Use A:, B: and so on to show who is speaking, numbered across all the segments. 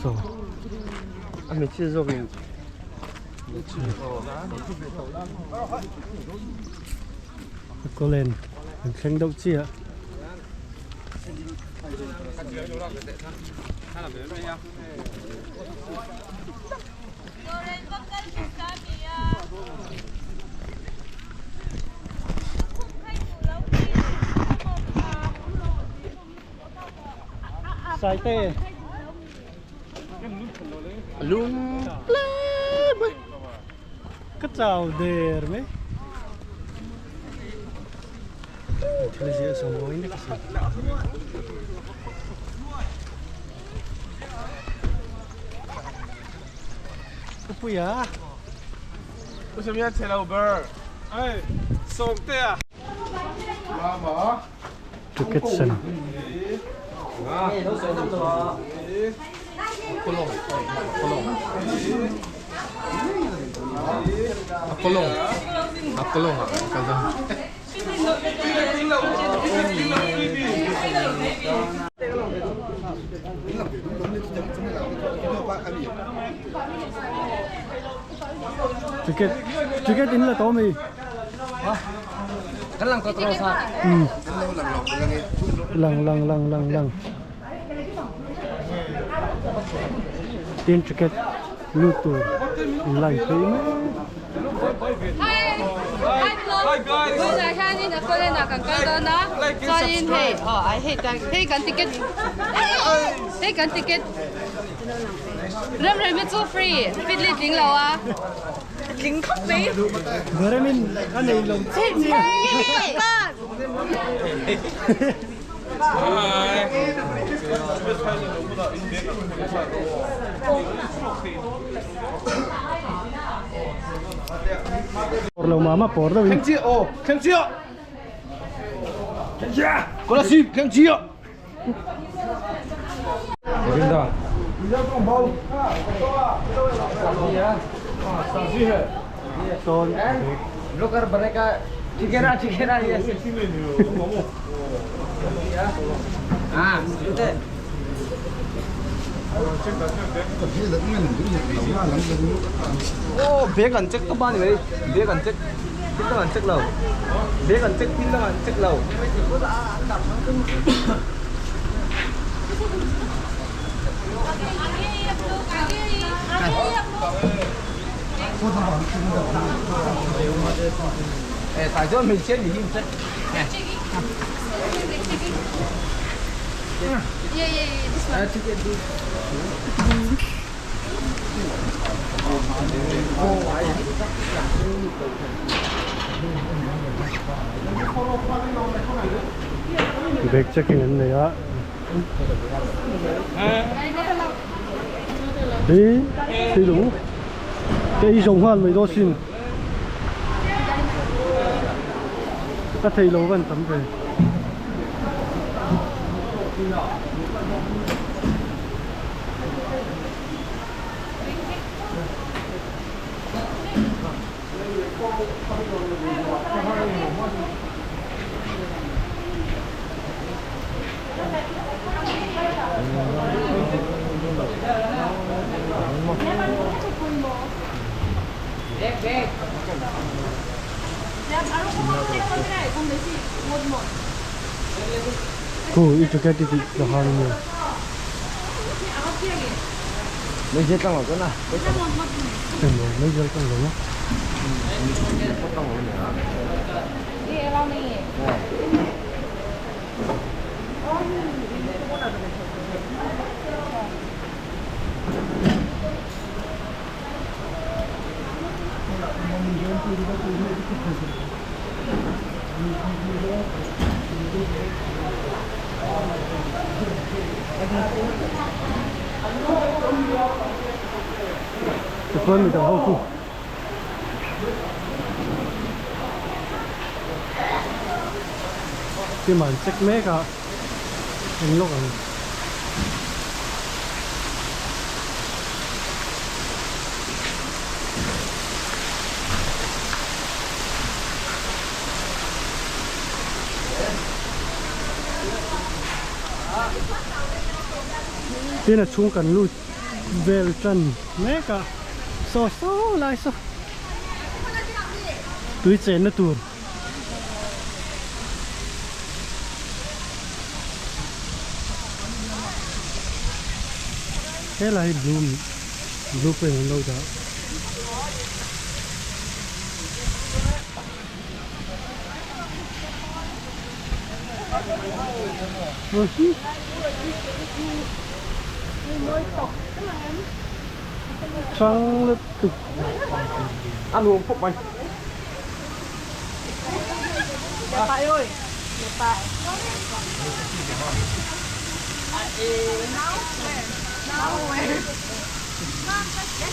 A: So.
B: A hmeichhia zawk in.
A: Kawlen an thleng deuh chiah. Saite.
B: Lung ple mai.
A: Ka chau der mai. Thil ziah sawm mawi nek a si. Puia.
C: Usamian chhelo ber. Hey, Sawmtea.
A: Ticket sen.
C: Akolong. Akolong ah kal dawn.
A: Ticket ticket in la tawh mi.
B: Kan lang tawh tawh sa.
A: Lang lang lang lang lang. Tin ticket lut tur in line phei mek.
D: Hi! Hi vlog! Tunah hianin a kawlen ah kan kal dawn a, chuanin hei aw ai hei tan hei kan ticket hei kan ticket Remremi chu free fit li tling lo a. Tling khawp mai.
A: Remin a nei lo chiah chiah. Por lo mama por deuh in.
C: Thleng chiah aw, thleng chiah. Thleng chiah. Kolasib thleng chiah.
A: Sawn
B: Bag an check tawp a ni mai bag an check thil dang an check lo bag an check thil dang an check lo.
A: Bag checking an nei a hi thil lung ka ei zo nghal mai dawn sin ka thei lo van tam ve. Khu i ticket i tih la han ania. Emaw meizial tlang lo maw? Tichuan midang ho chu Tim an check mek a eng lawk ang. Tin a chhung kan lut vel tan mek a saw saw lai saw tui chenna tur. Helai hi blue blue print an lo dah. Hrang lutuk.
B: A nuam khawp mai.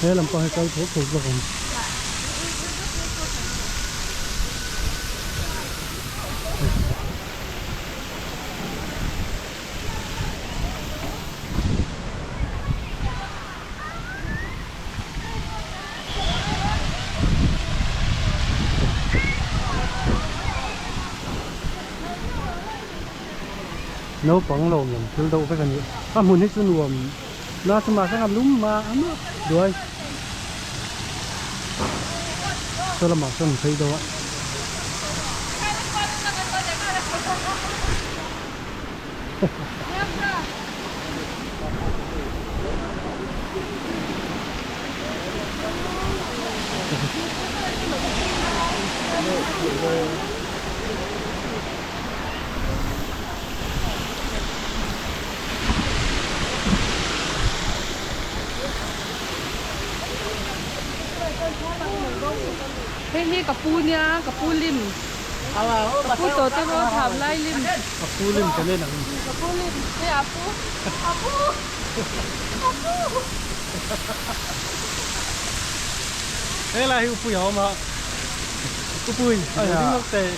A: He lam pang hi kal tho tho bawk ang. Naupang lo lam thil deuh vek a ni. A hmun hi chu nuam na chu mahse a lum a a mah duai. Saw lamah sawn an phei deuh a.
D: Hei hi ka pu nia ka pu lim ka pu tawh te pawh tham lai lim.
A: Ka pu lim ka nen ang.
D: Ka pu lim hei a pu a pu a pu.
A: Helai hi upui a awm a upui a ding lawk teh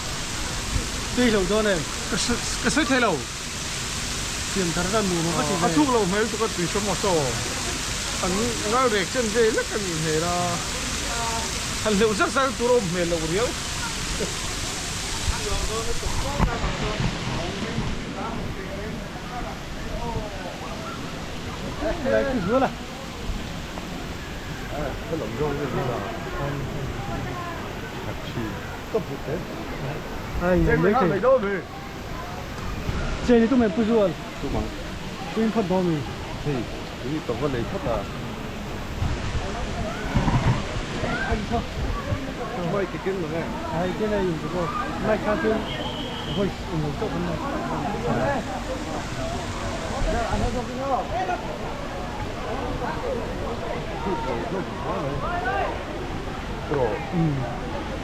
A: tui hlauh dawn em.
C: Ka sawi thei lo.
A: Siam thar khan nuam a va ti ve.
C: A thuk loh hmel chu ka tui hram aw saw. An ngal rek chen ve lek a nih hmel a. Han hleuh zak zak tur a awm hmel loh riau.
A: Cheni tu mai pu zual tuin phawt dawn mi. Ai cái này dùng được mai khá thêm hơi dùng chỗ con này. Ừ.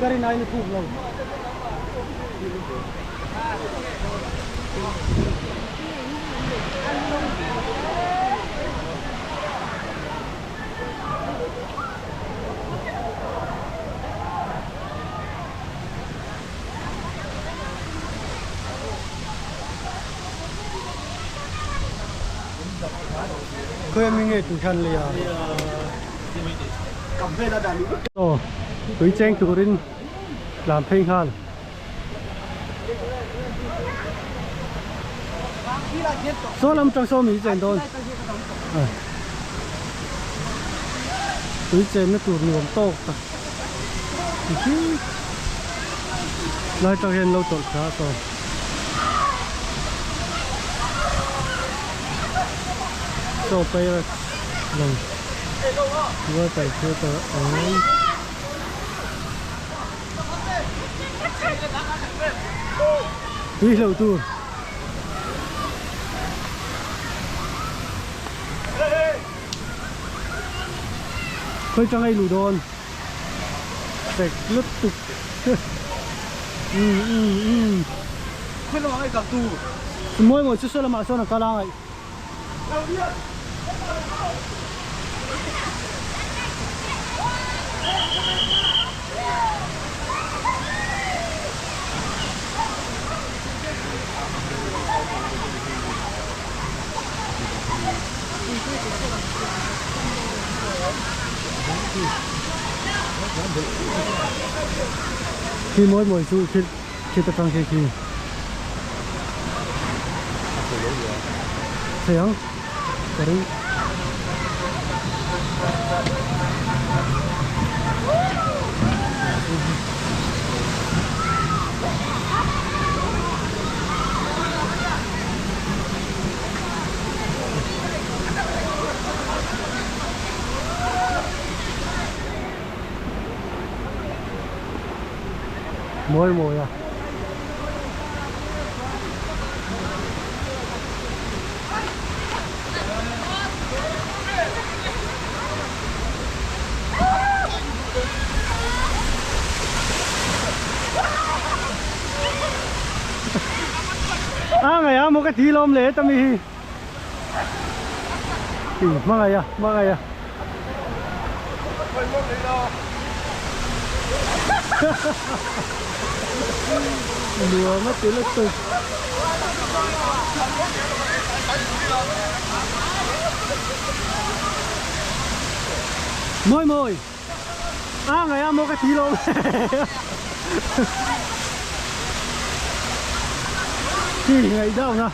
A: Cái này nó thuộc rồi. Khawi mi nge tu khan le a. Aw tui cheng turin tlan phei nghal. Saw lam tang saw mi chen dawn. Tui chen na tur nuam tawk tak ti khi lai tang hian lo tawlh thla saw. Saw phei a lang rual paih thil tawh awm. Tui hlauh tur. Khawi tang ei luh dawn. Fek lutuk. Um um um.
B: Khawi lamah ei kal tur.
A: Mawi mawi chu saw lamah sawn a kal a ngaih. Khi mawi mawi chu khi ta tang khi khi. Thei ang ka ring. Mawi mawi a. A ngày a một cái tí lom lệ tâm hi thì mang ngày à mang ngày à lùa mất tí là từ mồi mồi à ngày à một cái tí lom thì ngày đâu nè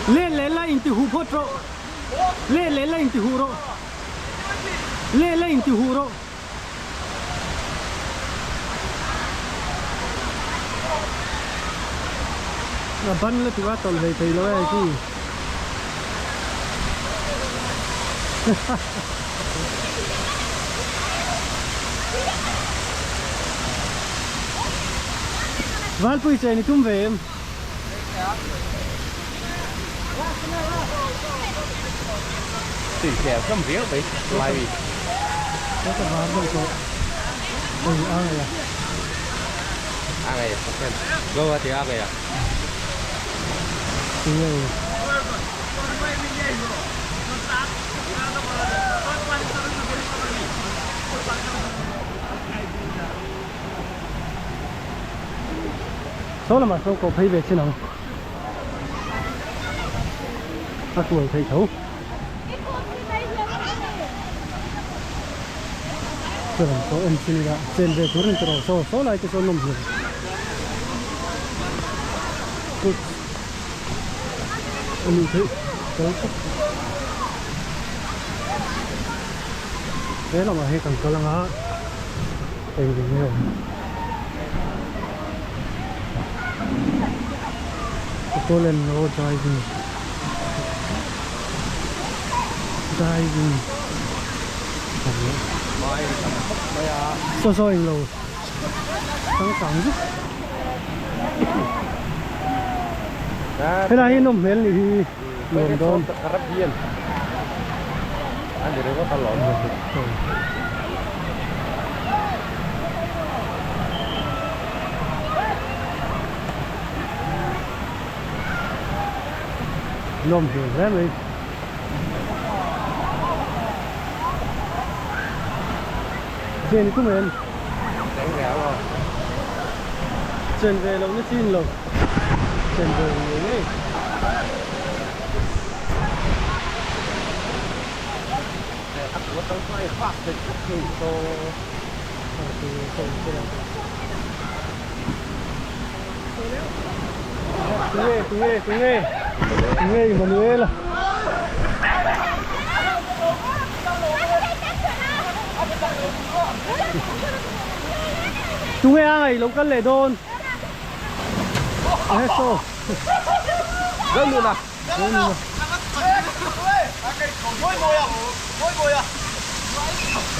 A: Lên lên là in ti hu phot ro. Lên lên là in ti hu ro. Lên lên in ti hu ro. Là ban là tụi tao về thì lo cái gì. Valpui chạy ni tum về em.
B: Tùy kèo không biết vậy lại vì
A: Có cái ván đâu có. Ừ, ăn rồi.
B: Ăn rồi, ok. Go thì ăn rồi.
A: Ừ. Số là mà số cổ phi về chứ nào. À, tuổi thầy thấu. Tôi làm số em xin ra trên về chỗ này số số lại cái số nông nghiệp. Anh thấy cái thế là mà hay cần có lăng á, tiền thì nhiều. Tôi lên nó driving, driving. Số số hình lầu tăng tăng chứ. Thế này nó mến thì lồn đôn.
B: Anh để có tao lộn rồi.
A: Lồm thì rét đi. Trên cũng mến.
B: Đánh réo rồi.
A: Trên về lâu nó chín lâu. Trên về người ấy. Tunge, tunge, tunge. Tunge Manuela. Tunge ai local le don. Eso.
B: Rơi luôn à?
A: Rơi luôn.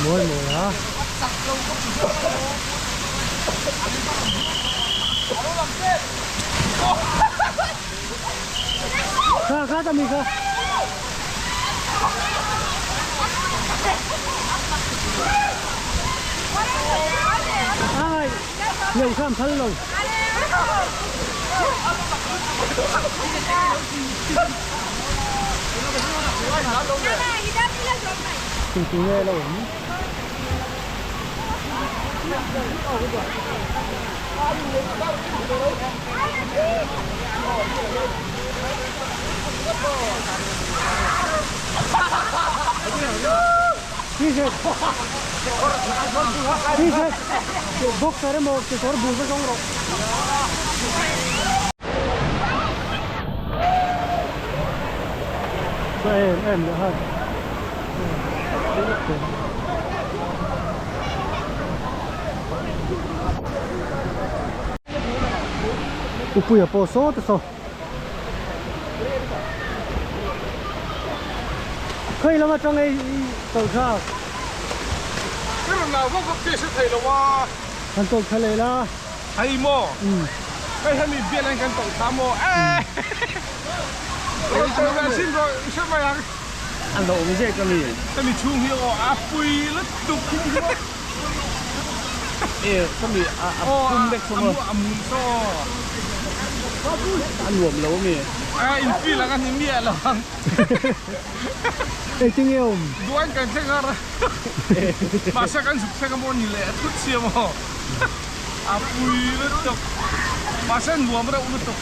A: Mồi mồi à. Kha kha tao mình kha. Ai, nhiều kham thân rồi. Từ từ nghe đâu. T-shirt T-shirt boxer emaw kekawr bul va zawng rawh. Chaw em em leh han. Upuia pawh saw te saw. Khawi lam atang ei tawlh tha.
C: Ka rawn lau vak vak che hre thei lo a.
A: Kan tawlh tha leh la.
C: Hei maw? Hei hemi bial hian kan tawlh tha maw? Eeh. Rawn tawlh ve sin rawh i hre mai ang.
B: A hlauhawm zek a mi.
C: Hemi chhung hi aw a pui lutuk.
B: E ka mi a a pum vek saw maw.
C: A mun saw.
B: A nuam lo a mi.
C: A in feel ang a ni miah lo ang.
A: Engtin nge awm?
C: Duan kan thleng ar a. Mahse kan zuk thleng a maw ni le a thut sia maw. A pui lutuk. Mahse nuam reuh lutuk.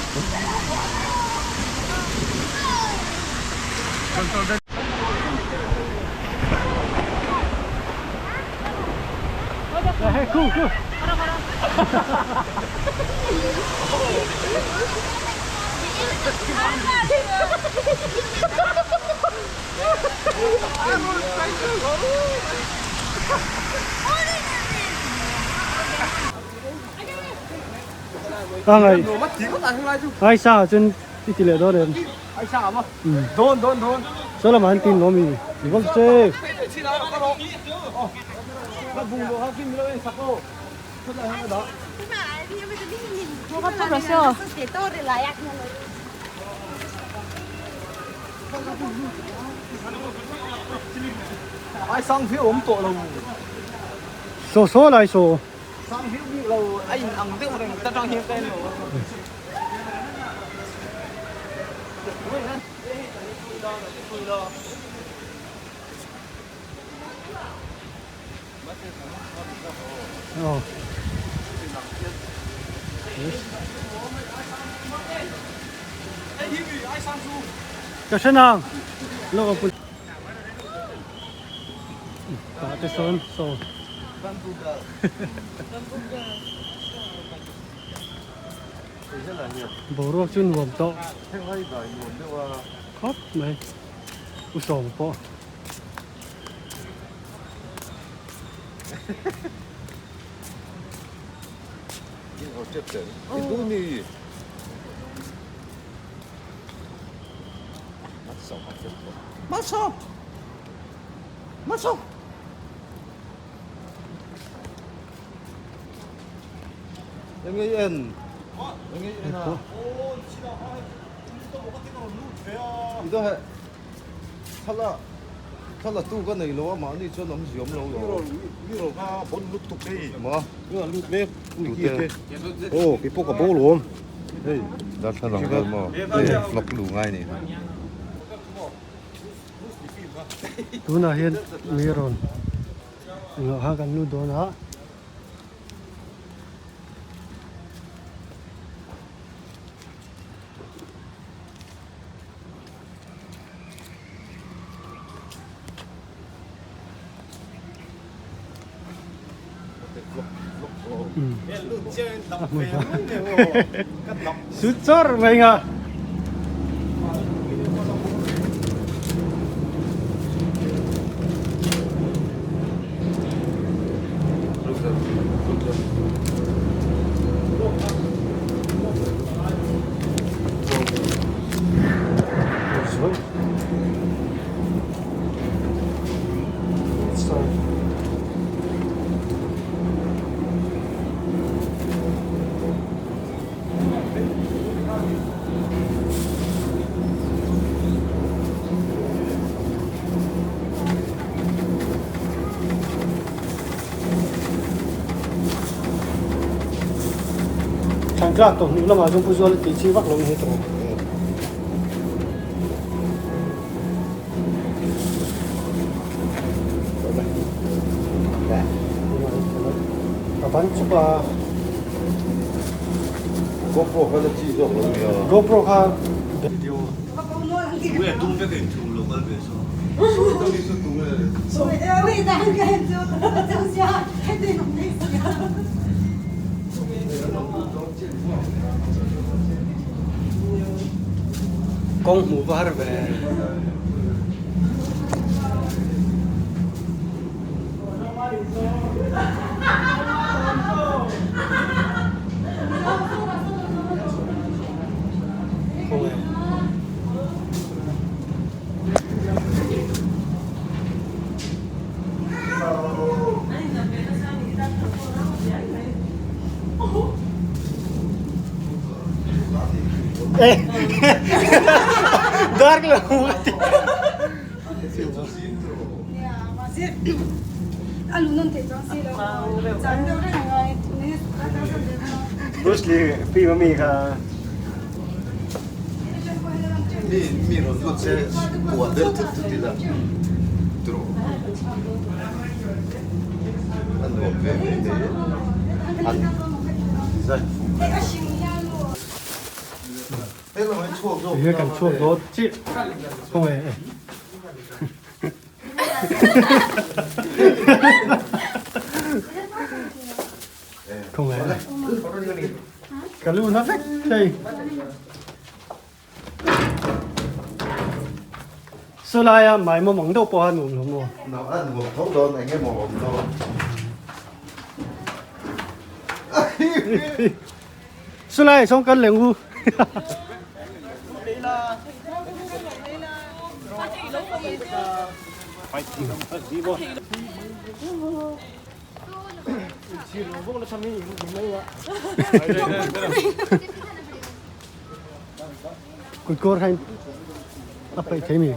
A: A ngai ai sa ah chuan i ti leh dawn em saw lamah an tin lawm i i vak che. Saw saw lai saw. Aw. Ka hre nang. Lawk a pul. Tah te sawn saw. Boruak chu nuam tawh khawp mai u sawm pawh. Tunah hian mi rawn engah kha kan lut dawn a. Sut chawr mai nga. Thlan tlak tawh hnu lamah chuan Pu Zuala tih chi vak lo ni tawh. A ban chuk a.
E: GoPro kha la chi zawk lo nia.
A: GoPro kha video. Kawng hmuh va har ve. Dark lo
F: Bruce Lee pi mami kha
E: Mi mi rawn lut se kua deuh thut thut ila turu a nuam ve mai thei an design fuh hle.
A: He kan chhuak dawt chiah khawnge e. Khawnge e. Ka lu na vek thei. Saw laia mai mawm ang deuh pawh a nuam lo maw?
E: A nuam tho dawn eng emaw awm dawn.
A: Saw laiah sawn kal leh ngu. Kut kawr kha a paih thei mi.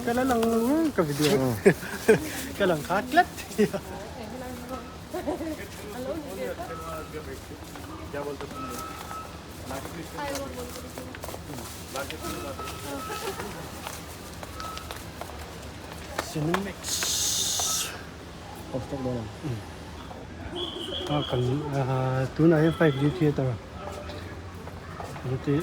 A: Ka la lang ka video ka lang kha tlat. Cinemex. A kan tunah hian 5D theatre an ti.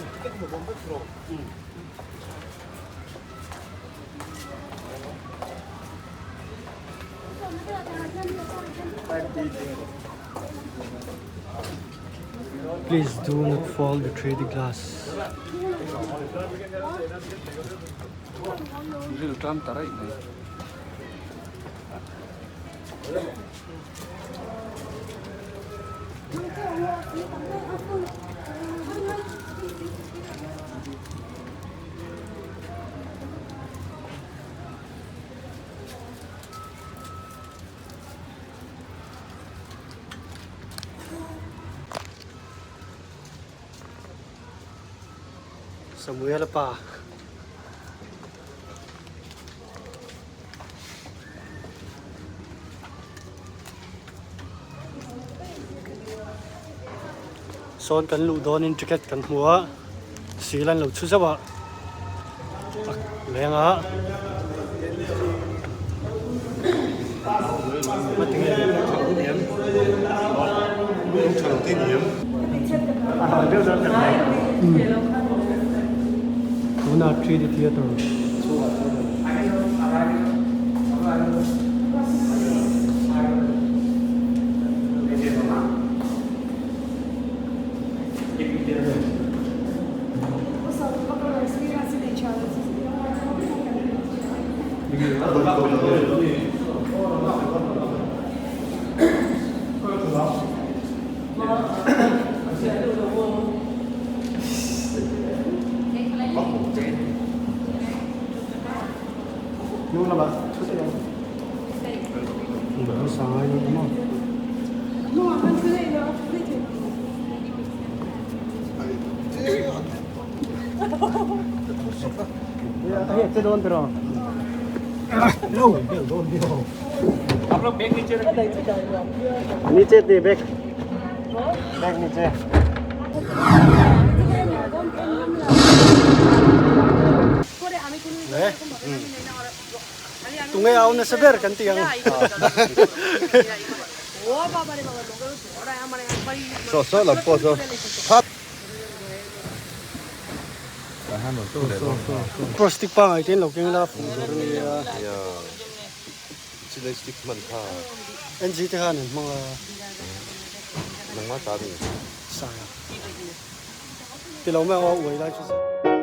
A: Please do not fall the 3D glass. Samuel pa. Sawn kan luh dawnin ticket kan hmu a, sil an lo chhu zauh a, a leng a. Tunah 3D theatre. Hnung lamah thu daih ang. Hnung sang ai ni maw. Hei che dawn tiraw.
F: Niche te bag. Bag niche.
A: Tunge au nasa ber kan ti ang.
E: Saw saw lam pawh saw. khan rawn tuk leh dawn
A: a. Plastic pangai te in lo keng la fuh tur a nia.
E: Nia chilai stick hman kha.
A: NG te khan an hmang a.
E: Nangma ta ni.
A: Sai a. Ti lo mai ang aw uai lai chu.